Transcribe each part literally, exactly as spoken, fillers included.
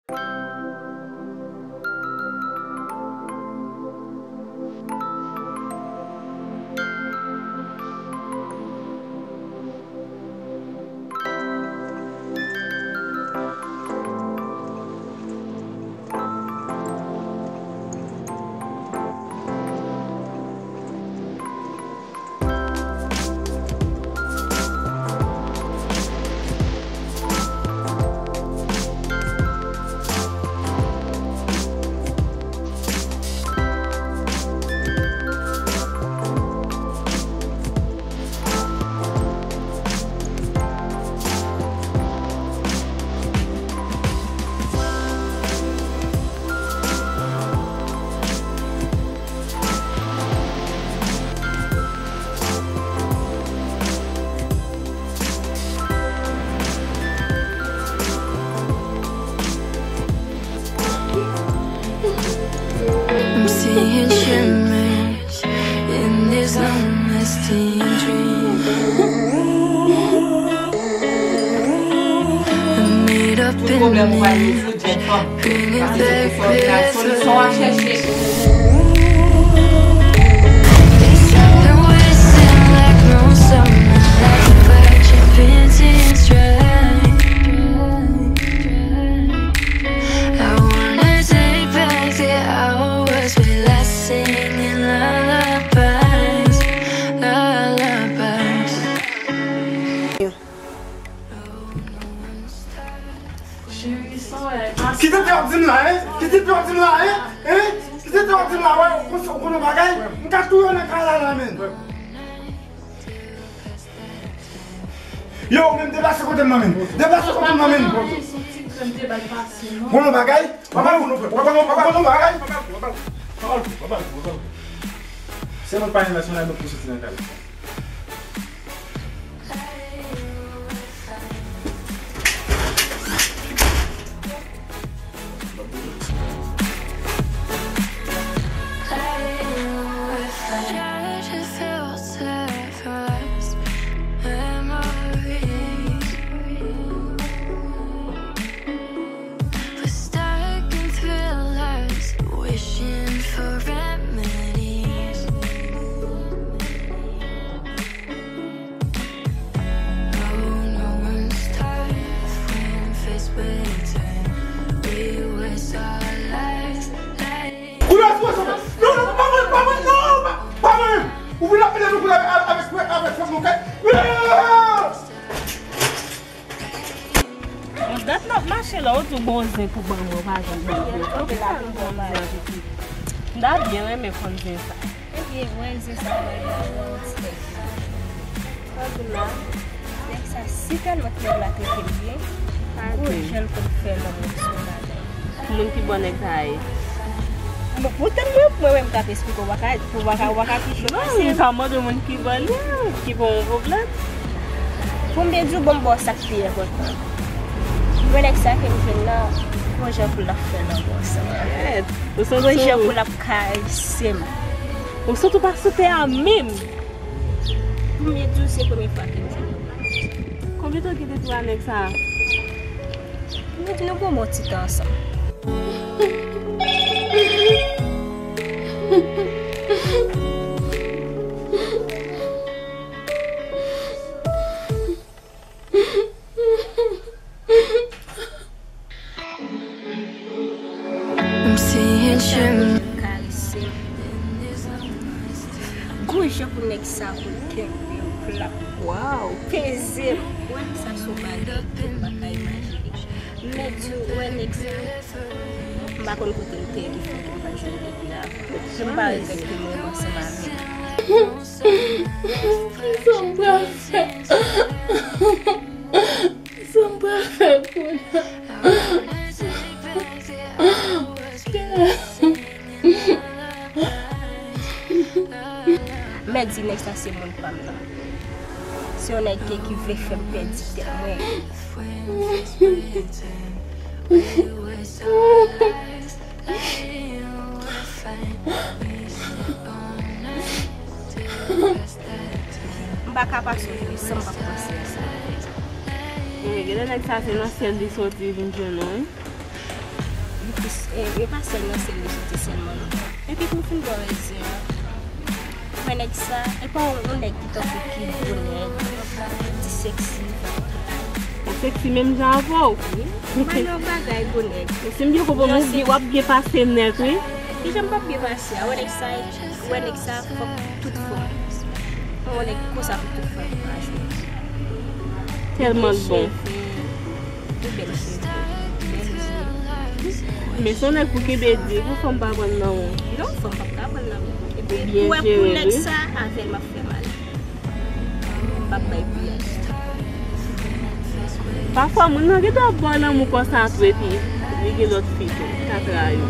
I'm seeing shimmers in this long lasting dream. A made up image, bringing back vivid. It's something wasting like no summer, like a fire dripping in stride. I wanna take back the hours we last singing lullabies, lullabies. Kite te w ap di m la, en? Kite te w ap di m la, en? En? Kite te w ap di m la, wè, ou konn, ou konn yon bagay? M ka touye w nan kay la, la, menn. Yo, ou menm deplase kote m nan, menn. Deplase kote m nan, menn. Ou konn yon bagay? Papa, ou konn yon bagay? Se mwen pa yon nasyonal, nou pou soti nan kay la. We're stuck in thrillers, wishing for remedies. Oh, no one's tough when faced with time. We waste our lives like Kounye a, sou sa. Non, non, pa mwen, pa mwen, non, pa, pa mwen. Ou vin ap mete nou kounye a avèk, avèk, avèk fòm nou kay. Ah! Bon, dat n ap mache la, ou di w gon zen pou ban mwen, ou pa janm ban mwen. Ou pa janm ban mwen avèk li. M ta byen renmen konn zen sa. Ebyen, wè zen sa bay la, wè yon ti nèg. Sa di la. Nèg sa si tèlman nèg la trete m byen. Gon jan l konn fè lanmou sou madanm. Ki moun ki bò nèg sa ye? Bon, poutan mwen, mwen menm k ap esplike w, w pa ka, w pa ka, w pa ka pi cho pase m. Non, m ka mande moun ki bò l ye, ki pa yon pwoblèm. Pou m byen di w, bon, m ba w sa k pi enpòtan. Bon, nèg sa ke m jwenn nan, gon jan pou l ap fè lanmou ansanm avè m. Gon jan pou l ap karese m. Ou santi w pa sou tè a menm. Pou m byen di w, se premye fwa ke m jwenn yon nèg konsa. Konbyen tan w gen depi w a nèg sa a? Mwen di nou gon bon ti tan ansanm. I'm seeing shit. Karese m. Gon jan pou nèg sa pou l kenbe m, pou l ap, waw, peze m. Wè nèg sa se yon bagay ke m pa ka imajine. M mèt di w, wè nèg sa, m pa konn kote l te ye ki fè ke m pa t jwenn depi la. M pa regrèt ke m renmen ansanm avè l. Kisa m pral fè? Kisa m pral fè kounye a? Mèt di nèg sa se moun pa m nan. Se yon nèg ke, ki vle fè m pèdi tèt mwen. M pa ka pase yon jou san m p ap panse a sa. Wi, genlè nèg sa se nan syèl li soti vin jwenn nou, wi. E, e pa sèl nan sèl li soti sèlman non. Epi pou m fin bò rèzin an, wè nèg sa, e pa yon, yon nèg ki tankou ki gwo nèg, ki seksi. Li seksi menm jan avè w. Wi. Mwen yon bagay gwo nèg. Men si m byen konprann, w ap byen pase nèt, wi. Kijan m p ap byen pase a? Wè nèg sa, wè nèg sa fòk tout fanm. Yon nèg konsa pou tout fanm pa jwe. Tèlman l bon. Li bèl cheve, bèl zye. Men se yon nèg pou kenbe di, pou fanm pa pran nan ou. Non, fanm p ap ka pran nan ou. Epi, ou wè pou nèg sa, avè l m ap fè mal. M p ap bay piyaj. Pafwa, moun nan gen dwa ba w lanmou konsa tou, epi li gen lòt fi tou, k ap trayi w.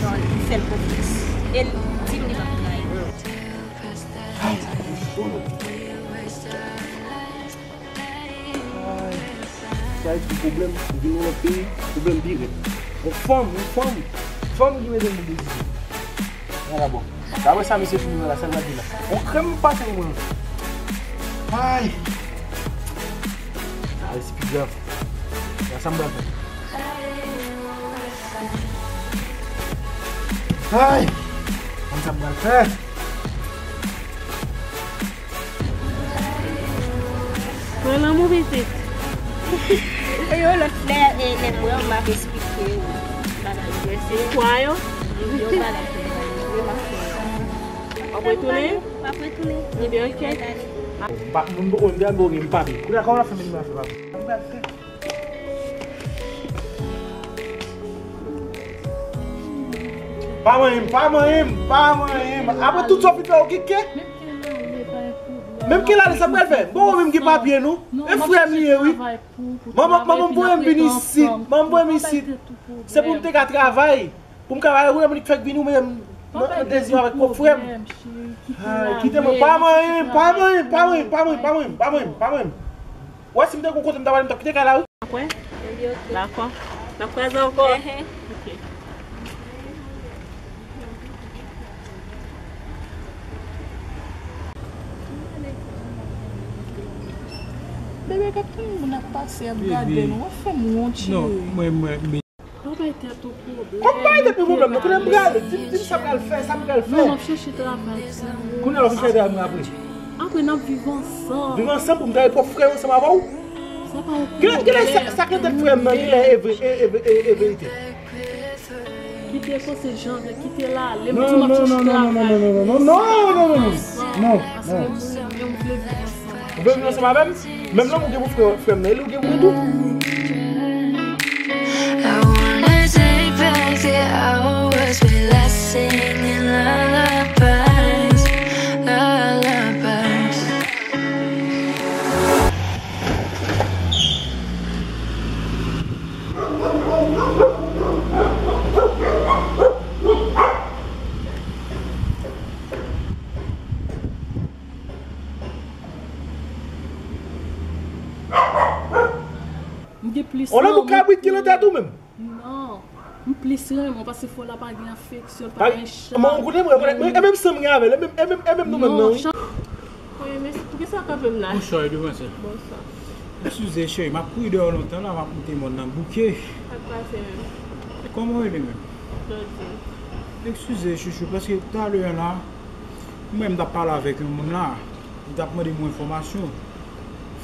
Non, fè l konfyans. E l di m li p ap trayi m. Ay, sa e ti pwoblèm, ou vin nan lòt peyi, pwoblèm pi rèd. Yon fanm, yon fanm, fanm ki mete m pou dezide. Nan dabò. Daprè sa mesye fin di la, sa l pral di la. Yon krèm pase pou mwen. Ay. Sa resi pi grav. Sa sa m pral fè. Ay. Konn sa m pral fè. Pran lanmou pitit. Yon lòt lè, e, lè m wè w, m ap esplike w bagay yo. Mèsi. Kwa yo? Yon bagay ke m pral di, m ap fè. W ap retounen? M ap retounen. Ebyen, oke. M pa, m, m, m, m, m, m, m, papi. Kounye a, kòman w ap fè menm afè, papi? Pa manyen m, pa manyen m, pa manyen m. Apre tout sa w fin fè, ou gen kè? Menm ke l ale, sa m pral fè? Bon, ou menm gen papye, non? E frè m li ye, wi. Manman, manman m voye m vin isit. Manman m voye m isit. Se pou m te ka travay. Pou m ka bay ou, men li k fèk vini, ou menm nan, nan dezi avèk pwòp frè m. Ay, kite mwen, pa manyen m, pa manyen m, pa manyen m, pa manyen m, pa manyen m, pa manyen m, pa manyen m. Wè, si m te gon kote m ta pale, m t ap kite kay la, wi. Dakò. Dakò. N ap kwaze ankò. Ehe. Ok. Bebe, gad kòman moun ap pase, ap gade nou. W ap fè m wont, cheri. Non, mwen, mwen, Pa bay tèt ou pwoblèm. Kòm pa bay tèt mwen pwoblèm, non, kounye a m prale. Di m, di m sa m pral fè, sa m pral fè. Non, m ap chèche travay pou ou. Kounye a w ap chèche travay mwen apre. Apre, n ap viv ansanm. Viv ansanm pou m travay pwòp frè w ansanm avè w? Sa pa yon pwoblèm. Genlè, genlè sa, sa k nan tèt frè m nan, genlè e vre, e, e, e, e verite. Kite kòse jan, kite l ale, m di w m ap chèche travay. Non, non, non, non, non, non, non, non, non, non, non, non. Paske m renmen w, m vle viv ansanm. Ou vle viv ansanm avè m? Menm lanmou ou gen pou frè, frè m nan, e li ou gen pou mwen tou. I wanna take back the hours we last singing lullabies, lullabies. M gen plis lanmou pou ou. On lòt ou kabrit ki nan tèt ou menm. Non. M plis renmen w paske fò la pa gen afeksyon, pa gen chan. Mwen, ou konnen mwen, mwen, e menm san m gen avè l, e menm, e menm, e menm nou menm nan, wi. Wi, men poukisa w kanpe m la? Bonswa, demwazèl. Bonswa. Eskize, cheri, m ap kouri dèyè w lontan la, m ap moute mòn nan bouke. Sa k pase menm? Kòman w rele menm? Claudine. Eskize, chouchou, paske talè a la, mwen menm m t ap pale avèk yon moun la. Li t ap mande m yon enfòmasyon.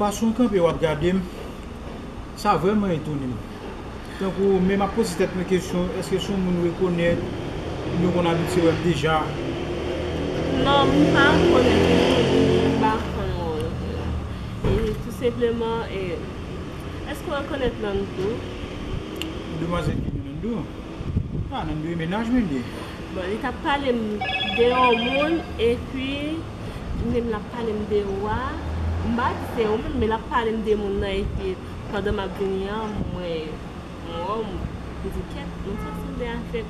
Fason w kanpe w ap gade m, sa vrèman etone m. Tankou, men m ap poze tèt mwen kesyon, èske se yon moun ou rekonèt, oubyen w konn abitye wè m deja? Non, m pa rekonèt ou, m pa konn wè w non. E tou senpleman, e, èske w rekonèt Nando? Demwazèl ki di Nando? Ah, Nando e mennaj mwen li ye. Bon, li t ap pale m de yon moun, epi, menm l ap pale m de ou a. M pa di se yon moun, men l ap pale m de moun nan, epi, pandan m ap vini an, m wè, m wè w, m di, kèt, moun sa sanble avèk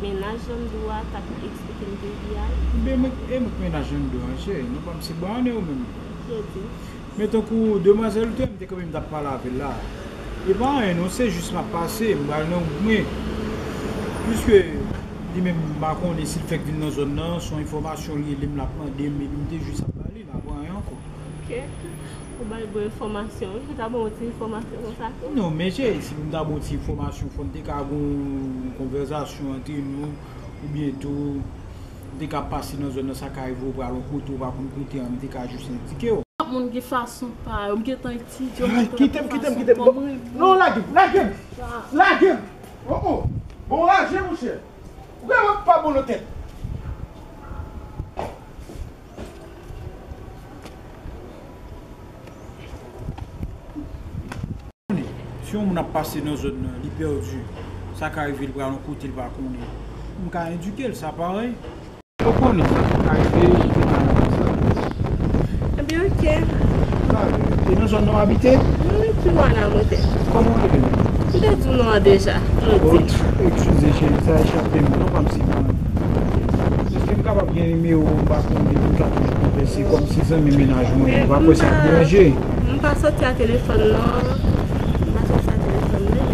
mennaj Nando a, t ap eksplike m de vi a. Ebyen, e mwen k mennaj Nando a, cheri, non pa m se bò ane ou menm. Jodi. Men tankou demwazèl ou te wè m te kanpe m t ap pale avè l la. E pa anyen non, se jis m ap pase, m pral nan wout mwen. Piske li menm m pa konnen si l fèk vin nan zòn nan, se yon enfòmasyon li rele m, l ap mande m, epi m te jis ap ba li, la pa anyen ankò. Ok. Ou Bay bon enfòmasyon wi, m ta ba w ti enfòmasyon konsa tou. Non, men cheri, si m ta ba w ti enfòmasyon, fò n te ka gen yon konvèsasyon ant nou, oubyen tou, m te ka pase nan zòn nan, sa ka rive w pral yon kote w pa konn kote an, m te ka jis endike w. Moun gen fason pa yo, m gentan etidye, m gentan gen fason pa mwen. Kite m, kite m, kite m. Non, lage m, lage m. Lage m. Oh, oh. Bon, lage, monchè. Ou genlè pa bon nan tèt. Si yon moun ap pase nan zòn nan, li pèdi, sa ka rive l pral yon kote l pa konnen. M ka endike l, sa parèy. Ou konnen sa ka rive, li te mal nan sa. Ebyen, oke. Sa, e nan zòn nan w abite? Wi, wi, pi lwen la mwen te. Kòman w rele? M te di w non an deja. Eskize, cheri, sa echape m. Non, pa m si mal. Èske m kapab gen nimewo w, m pa konnen, pou n ka toujou konvèse kòmsi zanmi mennaj mwen ye. Ou pa kwè sa ap deranje? M pa soti a telefòn non. M pa soti a telefòn non.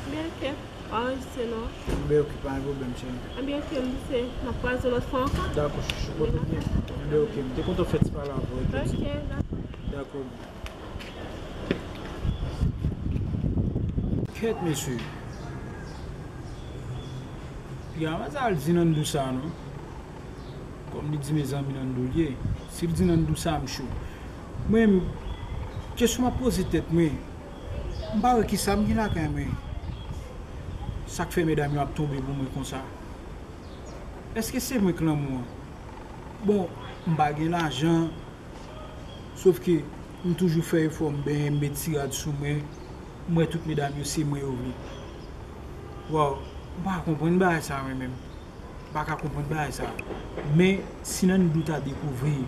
Ebyen, oke. Anrejistre non. Ebyen, oke, pa gen pwoblèm, cheri. Ebyen, oke, m di se, n ap kwaze lòt fwa ankò. Dakò, chouchou, pa gen pwoblèm. Ebyen, oke, m te kontan fè ti pale avè w. Oke, dakò. Dakò. Kèt, mesye. Piga pa sa al di Nandou sa non. Kòm li di mezanmi Nandou l ye. Si l di Nandou sa, m cho. Mwen, kesyon m ap poze tèt mwen, m pa wè kisa m gen lakay mwen. Sa k fè medam yo ap tonbe pou mwen konsa? Èske se mwen k lanmou an? Bon, m pa gen lajan, sòf ke m toujou fè efò, m benyen, m met ti rad sou mwen, m wè tout medam yo se mwen yo vle. Waw, m pa konprann bagay sa mwen menm. M pa ka konprann bagay sa. Men, si Nandou ta dekouvri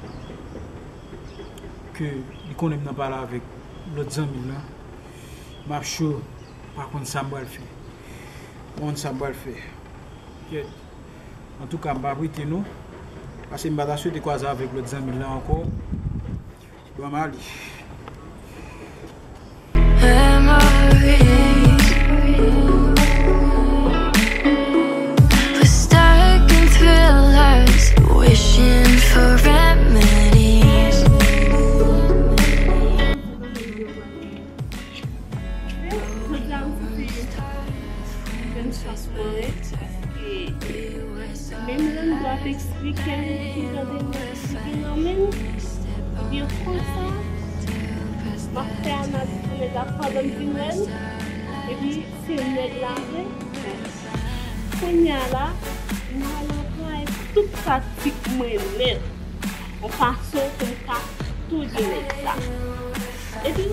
ke li konnen m nan pale avèk lòt zanmi l lan, m ap cho, m pa konn sa m pral fè. M pa konn sa m pral fè. Kèt. Antouka, m p ap rete non. Paske m pa ta swete kwaze avèk lòt zanmi l lan ankò. Bon, m ale. We're stuck in thrillers, wishing for remedies. Jodi a, m santi m jwenn chans mwen, paske menm jan m dwe ap eksplike l, li tande mwen, li gen nan men l, ebyen konsa, m ap fè analiz pou nèg la pandan m vin wè l, epi se nèg la vre. Kounye a la, m al anplwaye tout pratik mwen nèt, yon fason pou m ka touye nèg sa. Epi,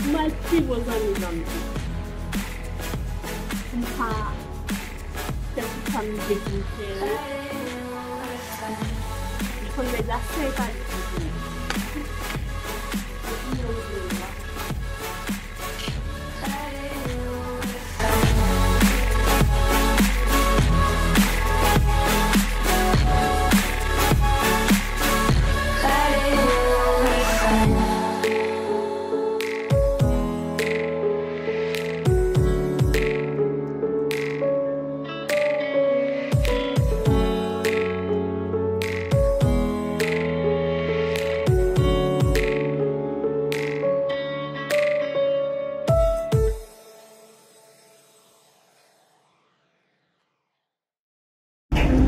m al pi bon zanmi zanmi tou. Pou m ka fè tout sa m vle pou m fè yo. M konn nèg la sèy pa li pou mwen. Epi, yo vle la.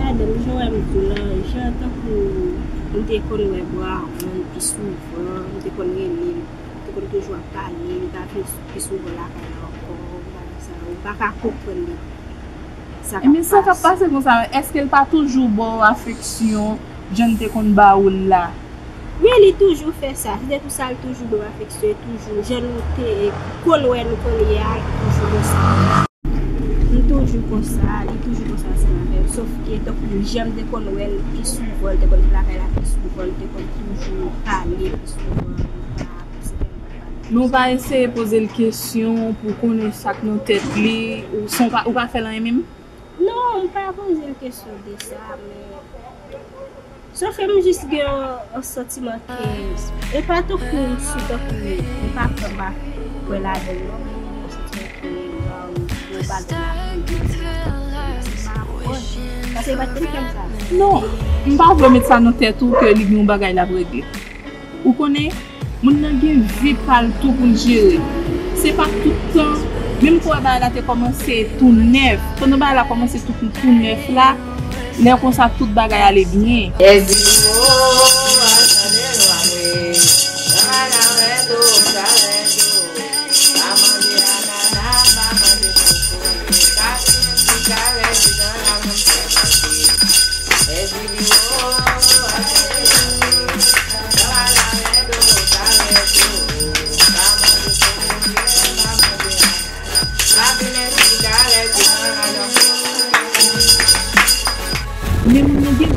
Madanm, jan w wè m di w lan, jan tankou m te konn wè Brahon pi souvan, m te konn rele l, m te konn toujou ap pale, li pa vin pi souvan lakay la ankò, bagay sa, ou pa ka konprann li. Sa k ap pase. Ebyen, sa k ap pase konsa, èske l pa toujou ba w afeksyon jan l te konn ba ou l la? Wi, li toujou fè sa. Se te pou sa l toujou ba m afeksyon, e toujou, jan nou te konn wè nou konye a, li toujou konsa. M toujou konsa, li toujou konsa ansanm avè m. Sòf ke, tankou jan m te konn wè l pi souvan, l te konn vin lakay la pi souvan, l te konn toujou pale pi souvan, li pa, se tèlman pale. Men w pa eseye poze l kesyon pou w konnen sa k nan tèt li, ou san w pa, ou pa fè l anyen menm? Non, m pa poze l kesyon de sa, men sòf ke m jis gen yon, yon santiman ke e pa tankou si tankou e pa pran m pa kwè ladan l non, men m gen yon santiman ke, um, yon bagay la, m pa konn. Paske e pa t te fè m sa. Non, m pa vle w met sa nan tèt ou ke li gen yon bagay l ap regle. Ou konnen, moun nan gen vi pa l tou pou l jere. Se pa tout tan, menm kou bagay la te kòmanse tou nèf, pandan bagay la kòmanse tou, tou nèf la, lè konsa tout bagay ale byen. Men moun nan gen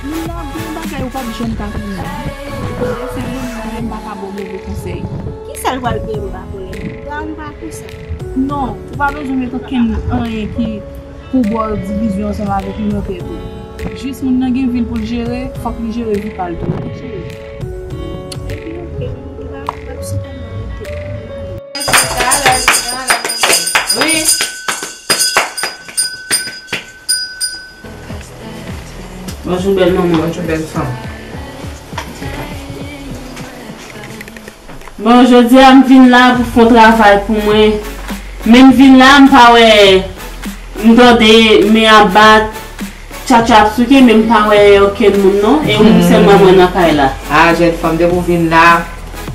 Moun nan ap gen yon bagay ou p ap janm ka konnen. Se moun nan menm pa ka ba w move konsèy. Kisa l pral peye m pa konnen? Ba m pa konsa. Non, ou pa bezwen met okenn anyen ki pou ba w divizyon ansanm avèk li nan tèt ou. Jis moun nan gen vi l pou l jere, fòk li jere vi pa l tou. Epi oke, m pa, m p ap sipòte l. Wi. Bonjou, bèl manman. Bonjou, bèl fanm. Bon, jodi a m vin la pou fè yon travay pou mwen. Men m vin la, m pa wè, m tande men ap bat, tchatcha ap souke, men m pa wè okenn moun non. E ou sèlman mwen nan kay la. Ah, jèn fanm, depi w vin la,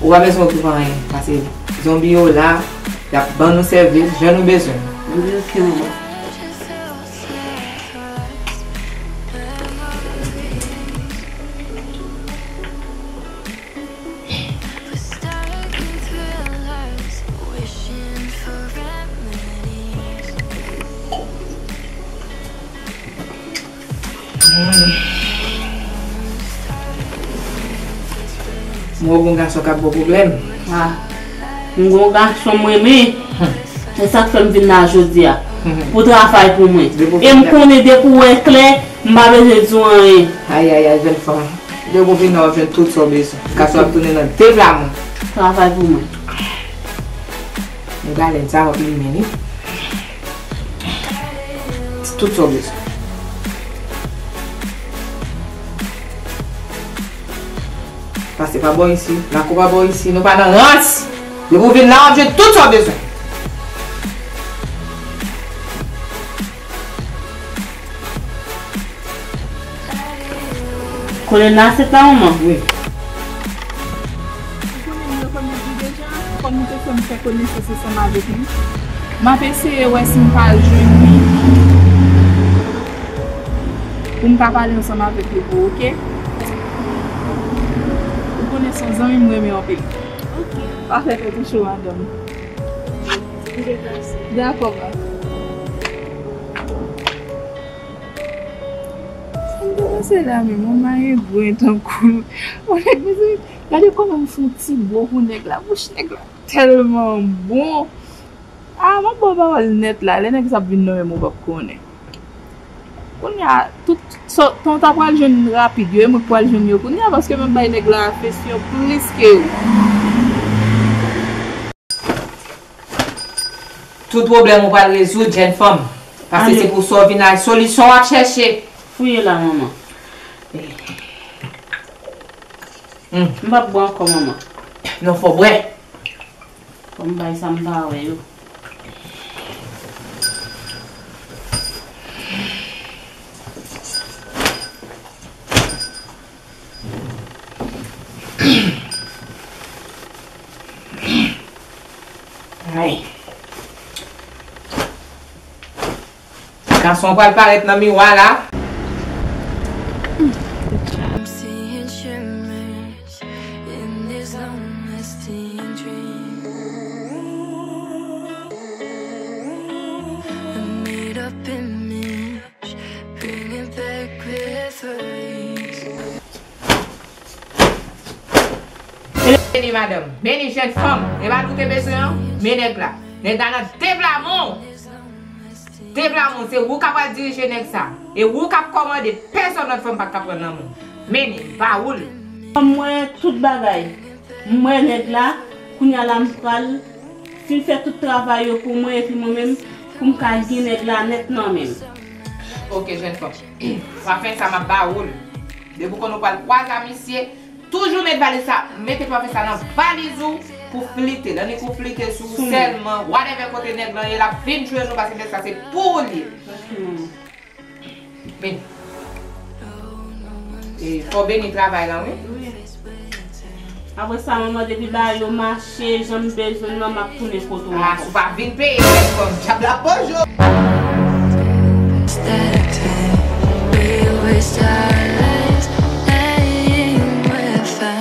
ou pa bezwen okipe anyen. Paske zonbi yo la, y ap ban nou sèvis, jan nou bezwen. Wi, oke, manman. Mwen gon gason k ap ba w pwoblèm. Ah, m gon gason m renmen. Se sa k fè m vin la jodi a. Pou travay pou mwen. E m konnen depi w wè klè, m pa bezwen di w anyen. Ayayay, jèn fanm. Depi w vin la, w ap jwenn tout sa w bezwen. Gason ap tounen nan de pla moun. Travay pou mwen. Men balèn sa w ap limen li. Tout sa w bezwen. Pase pa bò isi, lakou pa bò isi, nou pa nan rans. Depi w vin la, w ap jwenn tout sa w bezwen. Konnen nan asyèt la, manman? Wi. Ou konnen m rekonèt li deja, kòm ou te fè m fè konesans ansanm avèk li. M ap eseye wè si m ka jwenn li pou m ka pale ansanm avèk li tou, oke? Ou konnen se yon zanmi m renmen anpil. Oke. Pa fè tèt ou cho, madanm. Dakò, ma. Sa m te panse la menm, yon mayengwen tankou l. Yon nèg, mezanmi, gade kòman m fè yon ti bo pou nèg la. Bouch nèg la tèlman bon. Ah, m ap ba w pawòl nèt la. Lè nèg sa ap vin nan men m, ou p ap konnen. Kounye a, tout sa, tan w ta pral jwenn rapid yo, e mwen k pral jwenn yo kounye a, paske m ap bay nèg la afeksyon plis ke ou. Tout pwoblèm ou pral rezoud, jèn fanm. Paske se pou sa w vin la, solisyon w ap chèche. Fouye la, manman. Hmm. M p ap bwè ankò, manman. Non, fò w bwè. Fò m bay sa m pa wè yo. Ay. Gason pral parèt nan miwa la. I'm seeing shimmers in this long lasting dream. A made up image, bringing back memories. Meni, madanm. Meni, jèn fanm. E pa nou te bezwen an? Men nèg la. Nèg la nan de pla men w. De pla men w. Se ou k ap pral dirije nèg sa. E ou k ap kòmande. Pèsonn lòt fanm pa t ka pran nan men w. Meni, ba ou l. Mwen, tout bagay. Mwen, nèg la. Kounye a la m pral fin fè tout travay yo pou mwen epi mwen menm pou m ka gen nèg la nèt nan men m. Ok, jèn fanm. Pafè sa m ap ba ou l. Depi w konn ou pral kwaze a misye, toujou met valiz sa, mete pafè sa nan valiz ou pou flite l. Annik ou flite sou ou sèlman, whatever kote nèg lan ye, l ap vin jwenn ou paske nèg sa se pou ou l ye. Men, e, fò w beni travay lan, wi. Apre sa, manman, depi bagay yo mache jan m bezwen l lan, m ap tounen kote w Ah, ankò. Si w pa vin peye, jèn fanm, dyab la bonjou. It's that time. We always start